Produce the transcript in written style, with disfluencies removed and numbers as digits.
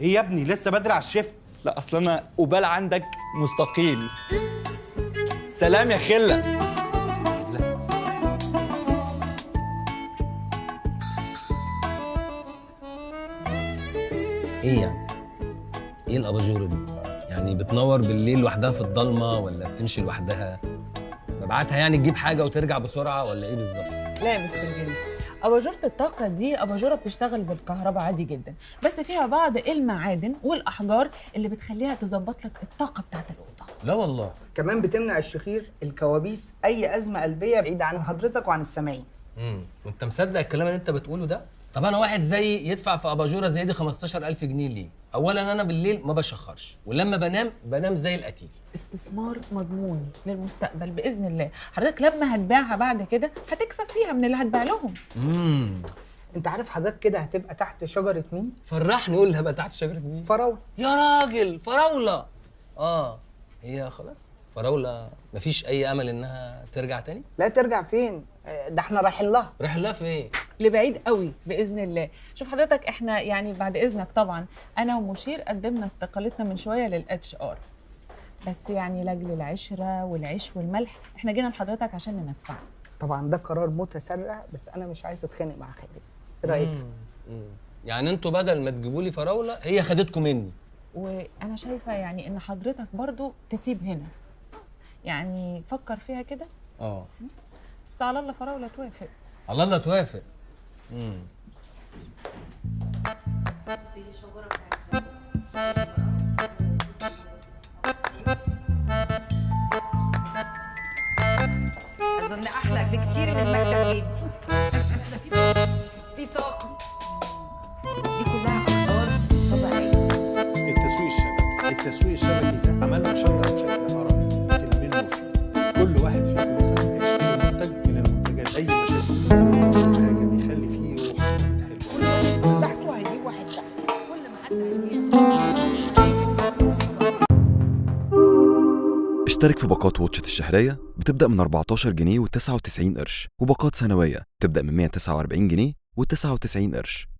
ايه يا ابني، لسه بدري على ال shift. لا، اصل انا قبال عندك مستقيل. سلام يا خله. ايه يعني؟ ايه الاباجوره دي؟ يعني بتنور بالليل لوحدها في الضلمة ولا بتمشي لوحدها؟ ببعتها يعني تجيب حاجة وترجع بسرعة ولا ايه بالظبط؟ لا يا مستر جندي، اباجوره الطاقة دي اباجوره بتشتغل بالكهرباء عادي جدا، بس فيها بعض المعادن والاحجار اللي بتخليها تظبط لك الطاقة بتاعت الاوضة. لا والله. كمان بتمنع الشخير، الكوابيس، اي ازمة قلبية بعيد عن حضرتك وعن السامعين. وانت مصدق الكلام اللي انت بتقوله ده؟ طب انا واحد زيي يدفع في اباجوره زي دي 15000 جنيه ليه؟ اولا انا بالليل ما بشخرش، ولما بنام بنام زي القتيل. استثمار مضمون للمستقبل باذن الله. حضرتك لما هتبيعها بعد كده هتكسب فيها من اللي هتبيع لهم. انت عارف حضرتك كده هتبقى تحت شجرة مين؟ فرحني، قول هبقى تحت شجرة مين؟ فراوله. يا راجل فراوله. هي خلاص فراوله مفيش اي امل انها ترجع تاني؟ لا ترجع فين؟ ده احنا رايحين لها. رايحين لها فين؟ لبعيد قوي باذن الله. شوف حضرتك، احنا يعني بعد اذنك طبعا انا ومشير قدمنا استقالتنا من شوية لل HR، بس يعني لاجل العشرة والعيش والملح احنا جينا لحضرتك عشان ننفعك. طبعا ده قرار متسرع، بس انا مش عايز اتخانق مع خالد. ايه رايك؟ يعني انتوا بدل ما تجيبوا لي فراوله هي خدتكم مني. وانا شايفه يعني ان حضرتك برضو تسيب هنا، يعني فكر فيها كده. بس على الله فراوله توافق. على الله توافق. اظن احلى بكتير من مكتب جدي. في طاقة، دي كلها اخبار طبيعية. التسويق الشبكي، التسويق الشبكي ده عملنا شجرة بشكل هرمي منه فيه. كل واحد فيكم مثلا هيشتري منتج من المنتجات، اي مشاكل حاجة بيخلي فيه روح حلوة. تحته هيجيب واحد تحت، كل ما حد هيبيع. اشترك في باقات واتشت الشهرية بتبدأ من 14 جنيه و99 قرش، وباقات سنوية بتبدأ من 149 جنيه و99 قرش.